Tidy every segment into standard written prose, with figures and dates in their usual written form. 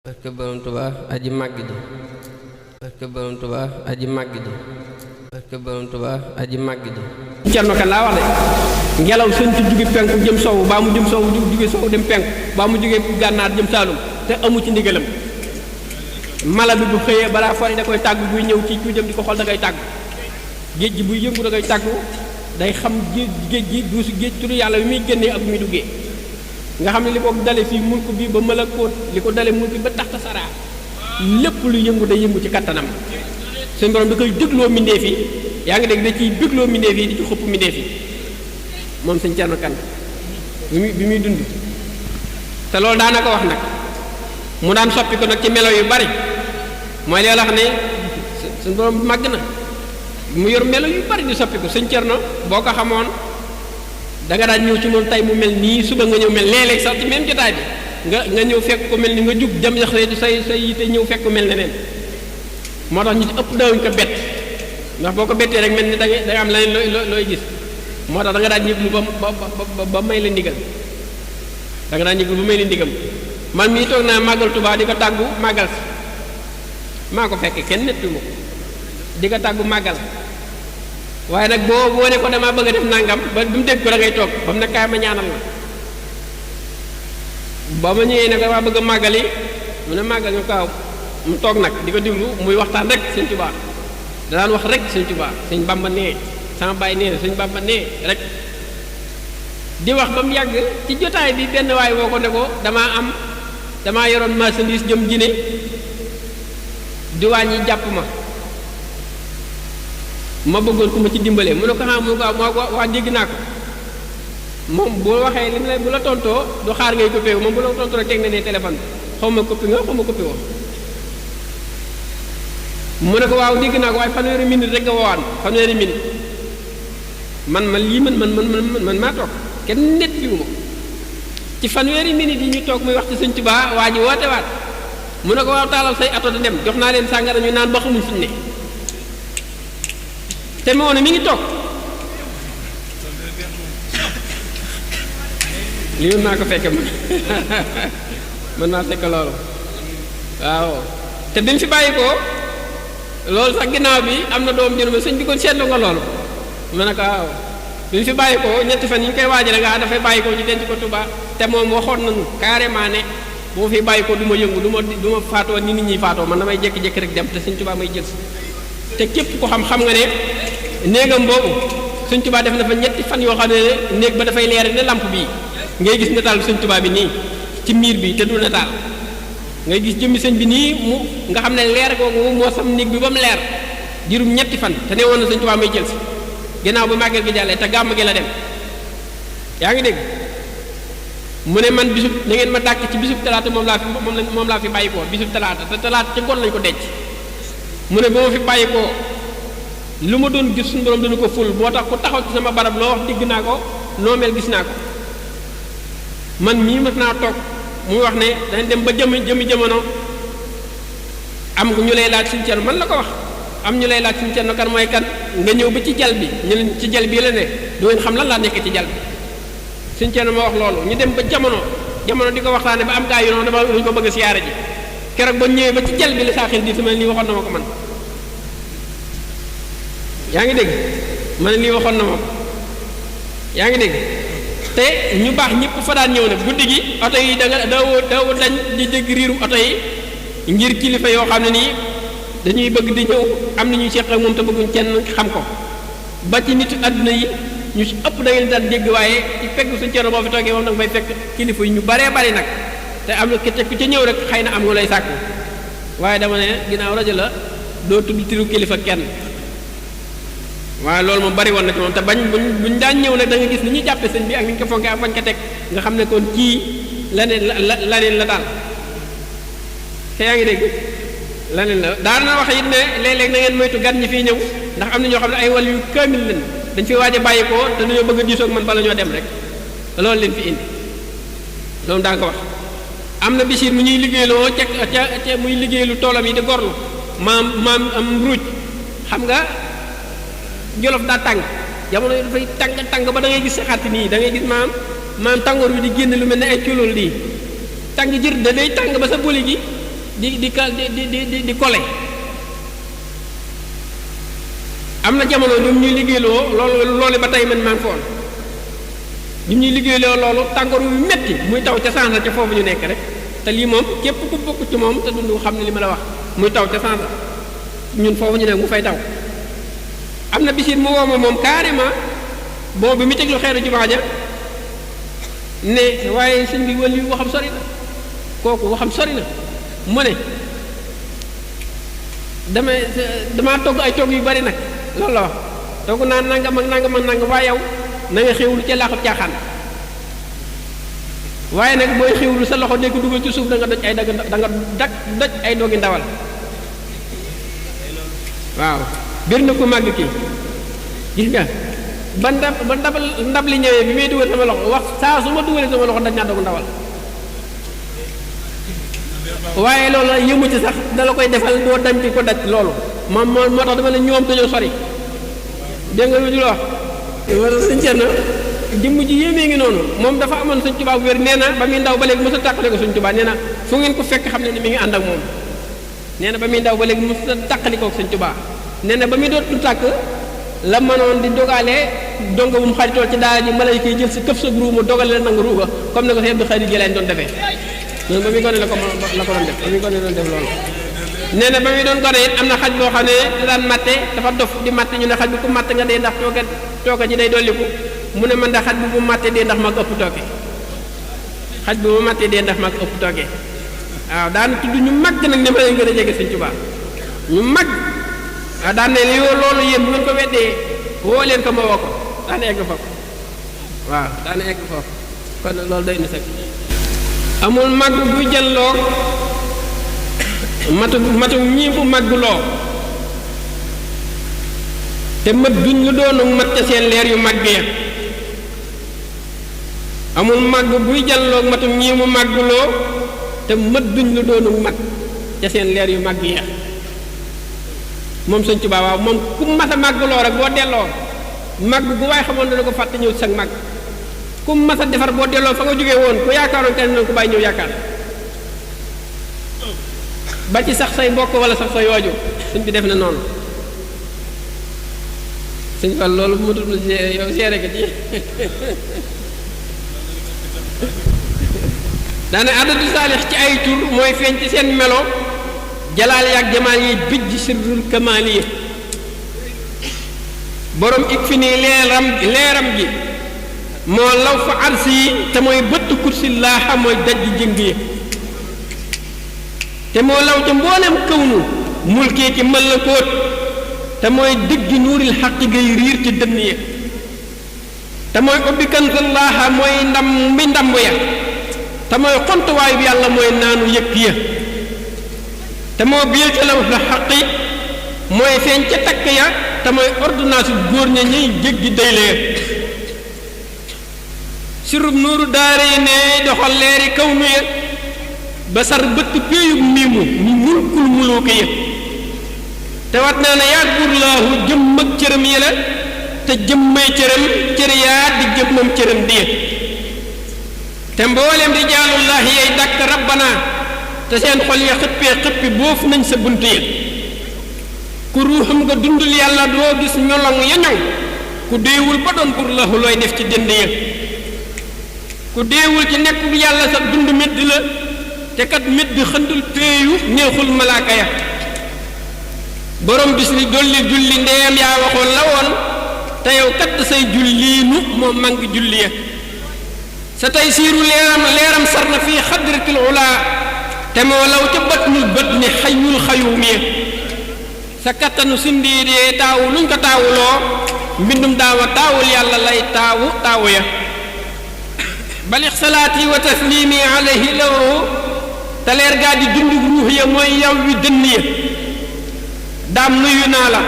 barke Borom Tuubaa aji màgg ji barke Borom Tuubaa aji màgg ji barke Borom Tuubaa aji màgg ji Cerno Kan laa wax de ngelaw sëñ ci jóge penku jëm sowu baa mu jëm sowu jóge sowu dem penku baa mu jóge gànnaar jëm saalum te amu ci ndigalam mala bi bu xëyee balaa fori da koy tàgg buy ñëw ci cuujam di ko xool da ngay tàgg géej gi buy yëngu da ngay tàggu day xam géej gi duusu géej turu yàlla bi muy génnee ak bi muy duggee nga xam ne li ko dale fii mulk bi ba malakoot li ko dale mulk bi ba taxta saraa lépp lu yëngu day yëngu ci kattanam suñu borom da koy dégloo mbindeef yi yaa ngi dégg da ciy dégloo mbindeef yi di ci xëpp mbindeef yi moom sëñ Cerno Kan bi muy dund te loolu daana ko wax nag mu daan soppi ko nag ci melo yu bari mooy lee wax ne suñu borom màgg na mu yor melo yu bari di soppi ko sëñ Cerno boo ko xamoon da nga daan ñëw ci moom tey mu mel nii suba nga ñëw mel léeg-léeg sax ci même jotaay bi nga ñëw fekk ko mel ni nga jug jëm sax say yite ñëw fekk ko mel neneen moo tax ñu ci ëpp daawuñ ko bett ndax boo ko bettee rek mel ni da nga am leneen looy gis moo tax da nga daan yëglu ba may la ndigal da nga daan yëglu ba may la ndigal man mii toog naa màggal Tuubaa di ko tàggu màggal si maa ko fekk kenn nettu ma ko di ko tàggu màggal waaye nag boo ne ko damaa bëgg a def nangam ba bi mu dégg ko da ngay toog ba mu ne kaay ma ñaanal la ba ma ñëwee nag damaa bëgg a màggali mu ne màggal ñu kaaw mu toog nag di ko diglu muy waxtaan rek sëñ Tuubaa daan wax rek sëñ Tuubaa sëñ Bamba nee sama baay nee sëñ Bamba nee rek di wax ba mu yàgg ci jotaay bi benn waay woo ko ne ko damaa yoroon marchandise jëm Guinée diwaan yi jàpp ma bëggoon ku ma ci dimbalee mu ne ko xam mu ko waa dégg naa ko moom boo waxee li mu lay bu la tontoo du xaar ngay coupé moom bu la tontoo rek teg na ne téléphone xaw ma coupé nga xaw ma coupé woo mu ne ko waaw dégg naa ko waaye fanweeri minute rek nga woowaan fanweeri minute man lii man maa toog kenn nett liwu ma ci fanweeri minute yi ñu toog muy wax ci Sëñ Tuubaa waa ji woote waat mu ne ko waaw taalal say ato da dem jox naa leen sàngara ñu naan ba xamuñ fuñ ne te moo ne mi ngi toog lii mën naa ko fekke mën naa fekk loolu waaw te bi mu fi bàyyi ko loolu sax ginnaaw bi am na doom jël ma sëñ bi kon seetlu nga loolu ma ne ko waaw bi mu fi bàyyi ko ñetti fan yi ñu koy waajale nga dafay bàyyi ko ñu denc ko Tuubaa te moom waxoon nañu carrément ne bu ma fi bàyyi ko du ma yëngu du ma faatoo ni nit ñi faatoo man damay jékki-jékki rek dem te sëñ Tuubaa may jël si te képp ko xam nga ne néegam boobu sëñ Tuubaa def na fa ñetti fan yoo xam ne néeg ba dafay leer ne lamp bii ngay gis nataal sëñ Tuubaa bi nii ci miir bi te du nataal ngay gis jëmmi sëñ bi nii mu nga xam ne leer googu moo sam néeg bi ba mu leer diirum ñetti fan te ne woon na sëñ Tuubaa may jël si ginnaaw bu màggal gi jàllee te gàmm gi la dem yaa ngi dégg mu ne man bisub da ngeen ma dàkk ci bisub talaata moom laa fi bàyyi ko bisub talaata te talaata ci ngoon lañ ko denc mu ne ba ma fi bàyyi ko lu ma doon gis suñu borom dana ko ful boo tax ku taxaw ci sama barab loo wax digg naa ko noo mel gis naa ko man mii mas naa toog muy wax ne dañ dem ba jëmi jamono am ñu lay laaj suñu Cerno man la ko wax am ñu lay laaj suñu Cerno kan mooy kan nga ñëw ba ci jal bi ñu leen ci jal bi la ne doo ngeen xam lan laa nekk ci jal bi suñu Cerno ma wax loolu ñu dem ba jamono di ko waxtaane ba am gaa yu noonu dama luñu ko bëgg a siyaare ji keroog ba ñëwee ba ci jal bi la saa xel di sama lii waxoon na ma ko man yaa ngi dégg ma ne lii waxoon na ma ko yaa ngi dégg te ñu baax ñëpp fa daan ñëw nag guddi gi oto yi da nga daaw dañ di dégg riiru oto yi ngir kilifa yoo xam ne nii dañuy bëgg di ñëw am na ñuy seq ak moom te bëgguñ kenn xam ko ba ci nit àdduna yi ñu ci ëpp da ngeen daan dégg waaye ci fekk suñu Cerno boo fi toogee moom da nga fay fekk kilifa yi ñu baree bari nag te am na te ku ca ñëw rek xëy na am nga lay sàkku waaye dama ne ginnaaw rajo la doo tudd tiru kilifa kenn waaye loolu moom bari woon na ci moom te buñ daan ñëw nag da nga gis ni ñuy jàppe sëñ bi ak ni ñu ko fonkee ak fañ ko teg nga xam ne kon kii laneen la daal te yaa ngi dégg laneen la daan na wax it ne léeg-léeg na ngeen moytu gan ñi fiy ñëw ndax am na ñoo xam ne ay wàll yu kaamil lañ dañ fi waaj a bàyyi ko te dañoo bëgg a diisoo ak man bala ñoo dem rek loolu leen fi indi loolu daa ko wax am na bisir mu ñuy liggéeyloo ca muy liggéeylu toolam yi di gorlu maam am ruuj xam nga Jolof daa tàng jamono yi dafay tàng ba da ngay gis saxaat nii da ngay gis maam tàngoor bi di génn lu mel ne ay culóol lii tàng jër da day tàng ba sa boli gi di kole am na jamono ñoom ñuy liggéeyloo loolu ba tey man maa ngi foon ñoom ñuy liggéeyloo loolu tàngoor yu metti muy taw ca sansa ca foofu ñu nekk rek te lii moom képp ku bokk ci moom te dund xam ne li ma la wax muy taw ca sansa ñun foofu ñu ne mu fay taw am na bisit mu woo ma moom carrément boobu bi mu teglu xeeru jumaa ja ne waaye sëñ bi wàllu waxam sori na kooku waxam sori na mu ne damaa togg ay togg yu bari nag loolu la wax togg naa nangam ak nangam ak nangam waaye yow na nga xewlu ca laaxut caaxaan waaye nag booy xewlu sa loxo nekk dugal ci suuf da nga doj ay doj ay doogi ndawal waaw bir na ko màgg kii gis nga ba ndab li ñëwee bi may dugal sama loxo wax saa su ma dugalee sama loxo daj naa doogu ndawal waaye loolu yëmu ci sax dala koy defal doo dañ ci ko daj loolu moo tax dama ne ñoom dañoo sori dégg nga lu ñu la wax sëñ Cerno jëmm ji yéemee ngi noonu moom dafa amoon Sëñ Tuubaa bu wér nee na ba muy ndaw ba léegi mos a tàqale ko Sëñ Tuubaa nee na fu ngeen ko fekk xam ne ni mi ngi ànd ak moom nee na ba muy ndaw ba léegi mos a tàqali ko Sëñ Tuubaa nee na ba muy doot du tàkk la mënoon di dogalee donga bu mu xaritool ci daara ji malayka yi jël si këf sa ruu mu dogale la nangu ruuga comme ne ko Sëñ Abdou Khadre Jilaani doon defee noonu ba muy gone la ko doon def ba muy gone doon def loolu nee na ba muy doon gone it am na xaj boo xam ne daan matte dafa dof di matte ñu ne xaj bi ku matte nga dee ndax tooke ji day dolliku mu ne man da xaj bi bu matte dee ndax maa ko ëpp tooke xaj bi bu matte dee ndax maa ko ëpp tooke waaw daan tudd ñu mag nag ne ma leen gën a jege Sëñ Tuubaa ñu mag waaw daan ne loolu yéen bu ngeen ko weddee woo leen ko ma woo ko daan egg foofu waaw daan egg foofu kon loolu doy na sax amul mag bu jëlloo matu ñii bu mag loo te mat duñ lu doonu mat ca seen leer yu màggee amul mag buy jàlloog matum ñii mu màgguloo te mat duñ lu doonu mat ca seen leer yu màgg ya moom Sëñ Tuubaa waaw moom ku mas a màgguloo rek boo delloo màgg gu waaye xamoon dana ko fàtte ñëw sag màgg ku mas a defar boo delloo fa nga jógee woon ku yaakaaroon kenn na ko bàyyi ñëw yaakaar ba ci sax say mbokk wala sax sa yooju suñ bi def na noonu sëñ Fall loolu bu ma tudd yow seere ko ci daane adadu saalix ci ay tur mooy feeñ ci seen melo jalaal yaak jamaal yi bijj sirrul kamaal yi borom ik fi nii leeram gi moo law fa arsi yi te mooy bëtt kursi laaxa mooy dajj jëng yi te moo law ca mboolem kawnu mulkee ki malakoot te mooy dëggi nuuril xaqi gay riir ci dënn ya te mooy ubbi kansallaaha mooy ndam bi ndamb ya te mooy xontuwaay bi yàlla mooy naanu yëkk ya te moo biir ca law la xaqi mooy feeñ ca takk ya te mooy ordonnance góor ña ñuy jéggi dayle ya sirub nuuru daare yi ne doxal leeri kawnu ya ba sar bëtt péeyub miimu mu mulkul muluuki ya te wat naa ne yaag buur laahu jëmm ak cëram yi la te jëmmay cëram cër yaa di jëmmam cëram di te mboolem di jaalullaahi yay dàkk rabbana te seen xol ya xëppi boofu nañ sa bunt ya ku ruuxam nga dundul yàlla doo gis ñolong ya ñoŋ ku déewul ba doon buur laahu looy def ci dënd ya ku déewul ci nekk yàlla sa dund medd la te kat medd xëndul péeyu neexul malaaka ya borom bis ni dolli julli ndeem yaa waxoon la woon te yow kat say julliinu moo mang julli ya sa tey siiru leeram sar na fii xadratil ulaa te moo law ca bët ni xayul xayuum ya sa kattanu sindiidee taawu luñ ko taawuloo mbindum daawa taawul yàlla lay taawu ya balix salaati wa taslimi alayhi law te leer gaa di dund ruux ya mooy yaw wi dënn ya daam nuyu naa la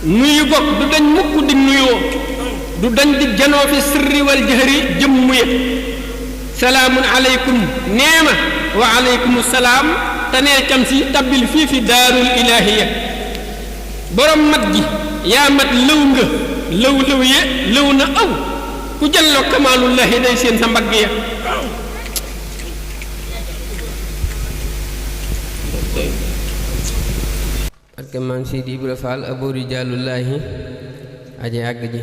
nuyu gog du dañ mukk di nuyoo du dañ di janoo fi sirri wal jahri jëmm ya salaamun aleykum neema wa aleykum salaam te nee cam si tabbil fii fi daarul ilaahiya borom mat gi yaa mat lëw nga lëw ya lëw na aw ku jalloo kamaalullahi day seen sa mbagg ya kay barke maam Sidi Ibra Fall Abou Rijaalullaahi aji àgg ji